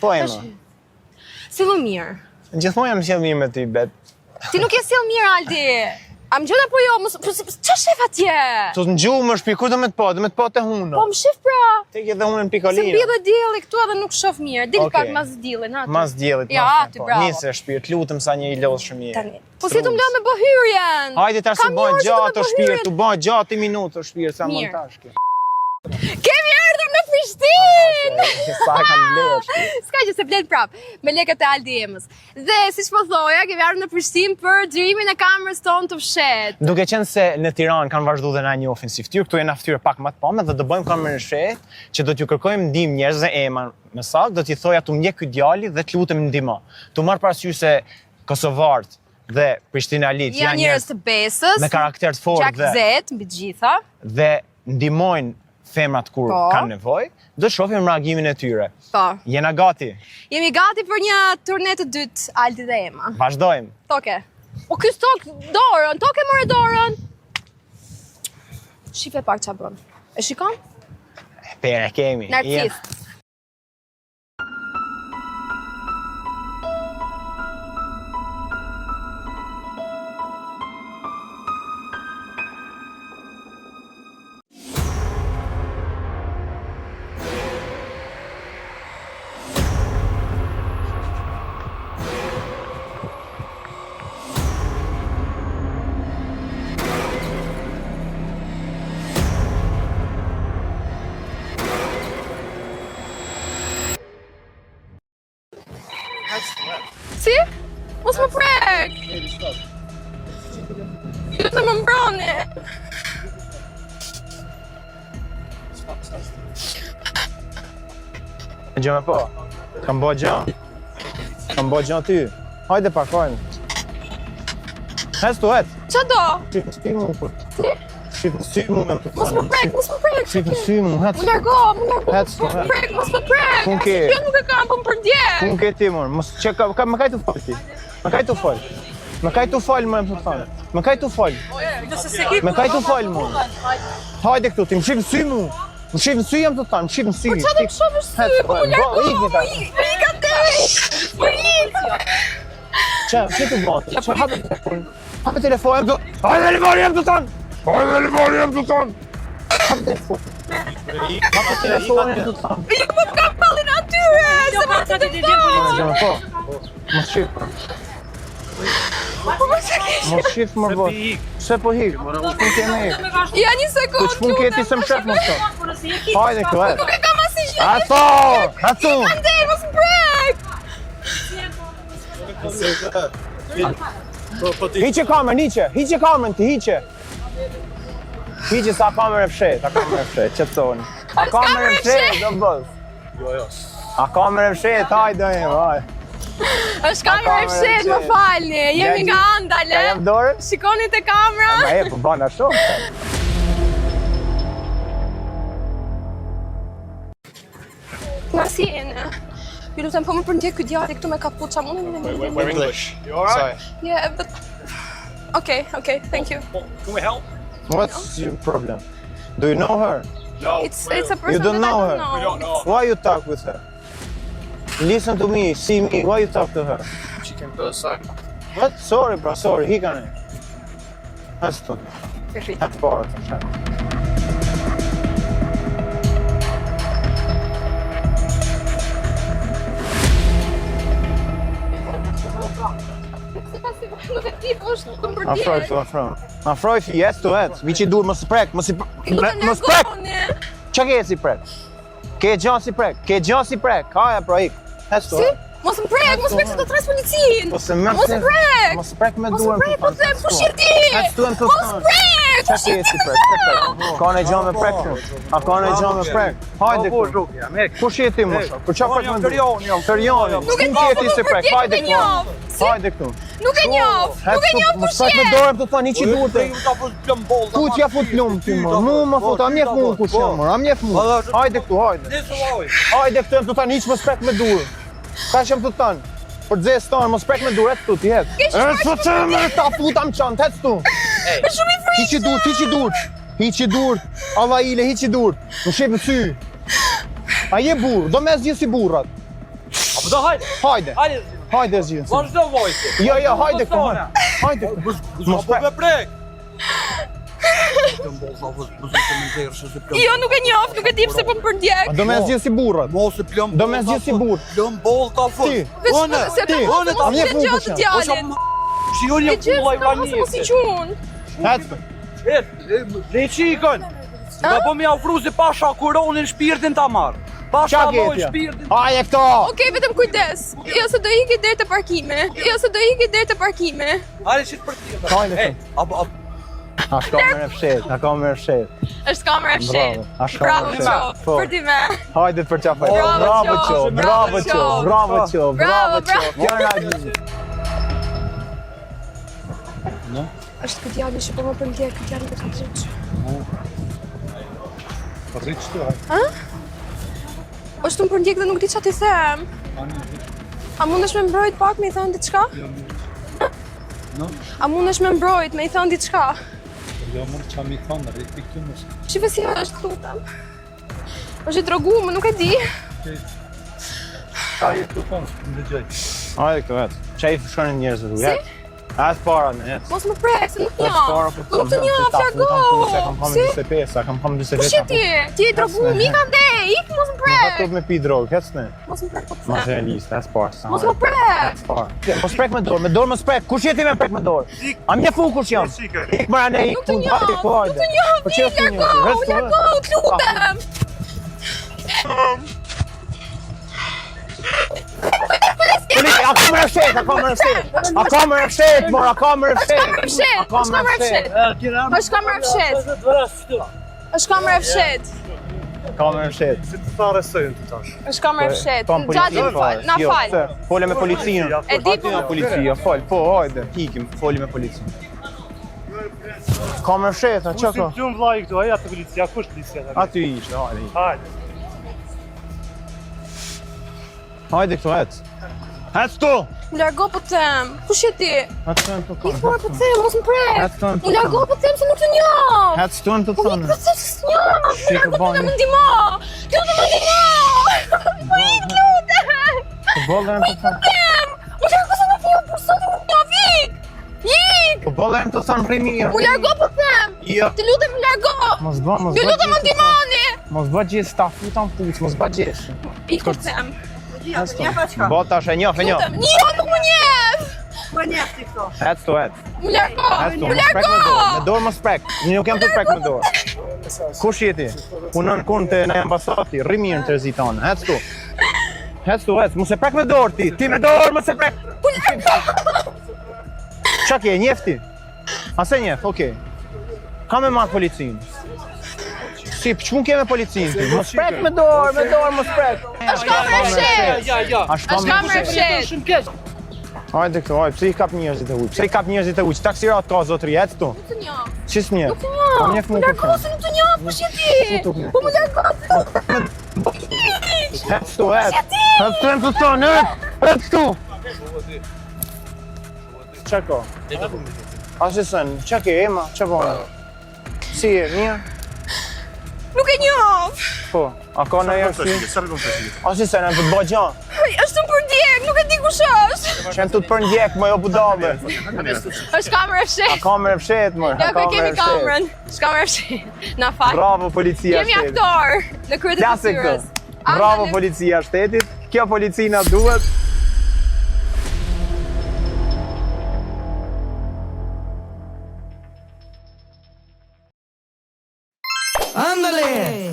Po Ema. Sillu mirë. Gjithmonë jam sjell mirë me ty, bet. Ti nuk je sjell mirë, Aldi. A më gjen apo jo? Mos, po, ça shef atje? Të në gjumë është pi, kur do me të pa, do me të pa te huna. Po më shef pra. Te ke dhe hunën Se pikolina. mbi dhe dielli këtu edhe nuk shoh mirë. Dil Okej. pak mas diellit, ha. Mas diellit, Ja, mas aty, po. bravo. Nise shpirt, lutem sa një i lodhshëm je. Tani. Po si të më lë me bë hyrjen? Hajde tash Kam u bë një orë që të gjatë me o bë shpirt, hyrjen. u bë gjatë i minutë o shpirt sa Mirë. montazh ke. Kemi ardhur në Prishtinë. Sa kam blerë shpirt. S'ka që se blen prap me lekët e Aldi Emës. Dhe siç po thoja, kemi ardhur në Prishtinë për xhirimin e kamerës tonë të fshehtë. Duke qenë se në Tiranë kanë vazhdu dhe na njohin si fytyrë, këtu jena fytyrë pak më të pame dhe do bëjmë kamerën e fshehtë që do t'ju kërkojmë ndihmë njerëzve Ema më saktë, do t'i thoja tu ndjek ky djali dhe të lutem ndihmo. Tu marr parasysh se kosovarët dhe prishtinalitë Janë njerëz të besës, me karakter të fortë gjak dhe zet mbi të gjitha. dhe ndihmojnë femrat kur Po. kanë nevojë, do shohim reagimin e tyre. Po. Jena gati. Jemi gati për një turne të dytë Aldi dhe Ema. Vazhdojmë. Toke. O ky stok dorën, toke more dorën. Shife pak ça bën. E shikon? Pere kemi. Narcist. Si? Mos më prek! Ju të më mbroni! Gjë me po. Kam bo gjë. Kam bo gjë ty. Hajde pak, hajde. Hec tu, hec. Ça do? Shif në sy mu, po. Shif në sy mu, me të Mos më prek, mos më prek! Shif në sy mu, hec. Më largo, më largo, Hec, mos më hec. prek, mos më prek! Kun ke? Jo nuk e kam, po më përndjek! Kun ke ti, mor? Mos që ka, ka, më kaj të fol ti. Më kaj të fol. Më kaj të fol, më të thonë. Më kaj të fol. Më kaj të fol, mu. Hajde këtu, ti më shif në sy mu. Më shif në sy jam të thonë, më shif në sy. Po ça do të shohësh sy? Hec, Po më bo, largo, ikni më tani. ik, më ik atej! Më ik! Që, që të bëtë? Që hape telefonin? Hape telefonin, jam të... Hape telefonin, jam të thonë! Hape telefonin, jam të thonë! Hape telefonin. Hape telefonin, jam të thonë. Jo, po më kam hallin atyre, se më të dëmton! Po, mos shif. Po më që kesh? Mos shif më bot. Pse po hik? Ç'pun ke me hik? Ja një sekundë, Po ç'pun ke ti se më shef më sot? Hajde këtu, hajde. Nuk e kam asnjë gjë. Ato! Ato! Andej, mos më prek! Hiqe kamerën, hiqe, hiqe kamerën ti, hiqe. Hiqe sa kamerë e fshet, a kamerë e fshet, qetësoni. A kamerë e fshet, do bëz. Jo, jo. A kamerë e fshet, hajde, hajde, hajde. Është kamera e fshet, më falni. Jemi nga Andale. Ka jap dorën? Shikoni te kamera. Ma e, po bana shumë. Nga si jeni? Ju lutem, po më përndjek ky djali këtu me kapuça. Mundeni më We're, we're English. You all right? Sorry. Yeah, but Okay, okay, thank you. Can we help? What's your problem? Do you know her? No. It's it's a person You don't that I know don't her. know. We don't know. Why you talk with her? Listen to me, see me. Why you talk to her? She came first, so. What? Sorry, bro, sorry. He gonna. Ashtu. Atë parë, të shumë. Nuk e di, po është të më Afroj përndjek. këtu, afroj. Afroj, fi, ec tu, ec. Viqi dur, mos i prek, mos i Ju lutem, mos prek. largoni. Çka ke si prek? Ke gjë si prek, ke gjë si prek. Haja pra ik. Ec tu. Si? Mos më prek, mos më prek se do thërras policinë. Po se më Mos më prek. Mos prek me Mos më duar. prek, po them, kush je ti? Ec tu, ec tu. Mos prek, Çka kush je ke ti? si prek? Çka prek? Ka në gjë me prek këtu. A ka në gjë me prek? Hajde këtu. Kush je ti më shok? Për çfarë prek me duar? Jam Tërjoni. Nuk e Ku di, ke po ti më si prek? përndjek, Hajde nuk e këtu. njoh. Si? Hajde këtu. Nuk e njoh, nuk e njoh Mos kush prek me je. dorën të thonë, hiqi duart. Ku t'ja fut plumb ti më? Mu më fut, a mjef mu kush jam, a mjef mu. Hajde këtu, hajde. Hajde këtu jam të thanë, hiq mos prek me durë. Ka që jam të thanë. Për xhes tonë, mos prek me durë, ec tu ti ec. Ke E së të më ta futa në çantë, ec tu. Është shumë i frikshëm. Hiqi durë, hiqi durë. Hiqi durë. Alla ile, hiqi durë. Më shef në sy. A je burr, do me zgjidh si burrat. Apo do hajde. Hajde. Hajde. Hajde zgjidhim. Vazhdo vojti. Jo, jo, hajde këtu. Hajde. Hajde. Mos Po prek. me prek. Jo, nuk e njoh, nuk e di pse po më përndjek. A do me zgjidh si burrat? Mos e plëm. Do me zgjidh si burr. Plëm boll ta fut. Ti. Veç Unë, se ti, po unë, mos a mje të gjë fukush të jam. djalin. Shihoni E gjithë kullaj ka mos mos i qun. Hec. Le çikën. Da po mi ofru si pasha kuronin shpirtin ta marr. Pasha Qa ke lloj tja? shpirtin. Hajde këto. Okej, vetëm kujdes. Jo se do iki deri te parkimi. Jo se do iki deri te parkimi. Hajde shit për tjetër. Hajde, Ej, apo apo A shka më e fshet, a ka më e fshet. Është kamera e fshetë. Bravo, a shka Bravo më e fshet. qof, Po. për ti me. Hajde për qafaj. Bravo, Bravo qof, qo, bravo bravo, qo, qof. bravo qo, bravo Bravo, qo. Kjo na gjizë. Është ky djali që po më përndjek, ky djali me kapuç. Rrit çtu, hajde. Është më përndjek dhe nuk di çfarë t'i them. A mundesh me mbrojt pak me i thënë diçka? No. A mundesh me mbrojt me i thënë diçka? Jo, mund të mi thonë, rrit ti këtu mos. Shife si është, lutem. Është i drogu, më nuk e di. Ka je këtu thonë, s'po më dëgjoj. Hajde këto vet. Çaj shkojnë njerëzit rrugë. Si? As para në ec. Mos më prek, se nuk As njoh. para po Nuk të njoh, Se kam largo. kam Si? 45, kam kam 45. Kush je ti? Ti je i drogu, mi kam dhe, ik mos më Nuk ka prek. turp me pi drogë, hec ne. Mos më prek, po të them. Materialist, as para. sa Mos më hajde. prek. As para. Mos prek me dorë, me dorë mos prek. Kush je ti me prek me dorë? A më fu kush jam? Ik mara ne ik. Nuk të fund, njoh, hajde, po, nuk hajde. të njoh, Po vi, që s'të njoh? largo, Hec, largo, të lutem. Polici, a ka më fshet, a ka më fshet. A ka më fshet, mor, a ka më fshet. Është kamera e fshet, është kamera e fshet. Është kamera e fshet. Është kamera e fshet. Ka më fshet. Si të ta arrestojnë ti tash? Është kamera e fshet. Po, Gjatë policinë më fal, na Jo, fal. pse? Fole me policinë. E di, Aty po. nga policia, fol, po, hajde, ikim, foli me policinë. Ka më fshet, a Si çka ka? plum vllai këtu, ai atë policia, kush policia tani? Aty ishte, hajde. Hajde. Hajde këtu, hec. Hec tu! Më largo po të them. Kush je ti? Hec tu të Ik thonë. por po të them, mos më prek. Hec tu Më largo po të them se nuk të njoh. Hec tu të Po ik thonë. po të them se s'të njoh. Më Shiko, largo po bani. të më ndihmo. Të lutem më ndihmo. Po ik lutem. Po bollën të thonë. Them. Më largo se nuk njoh, por sot nuk njoh, ik. Ik. Po bollën të thonë prej mirë. Më largo po të them. Jo. Të lutem më largo. Mos bë, mos Ju bë. lutem më ndihmoni. Mos bë gjithë ta futan puc, mos bë gjithë. Ik po të them. Bo tash e njoh, e njoh. Lutem. Jo, nuk më njeh. Hec tu, hec. Më largo. Hec tu, Më mos prek me largo. dorë, me dorë mos prek. Unë nuk jam të prek me dorë. Kush je ti? Punon kun te në ambasati, rri mirë në terzi tonë. Hec tu. Hec tu, hec, mos e prek me dorë ti. Ti me dorë mos e prek. Qa ke, njeh ti? A se njeh, okej. Ka me marrë policinë. Si, ç'pun ke me policinë ti? Mos prek me dorë, me dorë mos prek. Është kamera e fshet. Ja, ja. A shka Është kamera e fshet. Shumë keq. Hajde këtu, hajde, pse i kap njerëzit e ujq? Pse i kap njerëzit e ujq? Taksirat ka zotëri, ec tu. Nuk të njoh. Si s'njeh? Nuk të njoh. Kam njeh Më mua largo kush se nuk të njoh, kush je ti? Po më largo. Ec tu, ec. Ec tu, ec tu, ec. Ec tu. Qa ka? A si sen, qa ke Ema? Qa po? Si je, mirë? Nuk e njoh. Po, a ka në erë si? A si sen, janë të të bëj gja? Ai, Është më përndjek, nuk e di kush është. Që janë të të përndjek, më jo budallë. Është kamera e A fshet. kamerë e fshet, mër, Ja a ku e kamerë kemi e fshet. kamerën. Është kamera e fshet. Na fal. Bravo policia Kemi shtetit. aktor në krye të Plase këtë. detyrës. Bravo Andale- policia shtetit. Kjo polici na duhet. Ándale.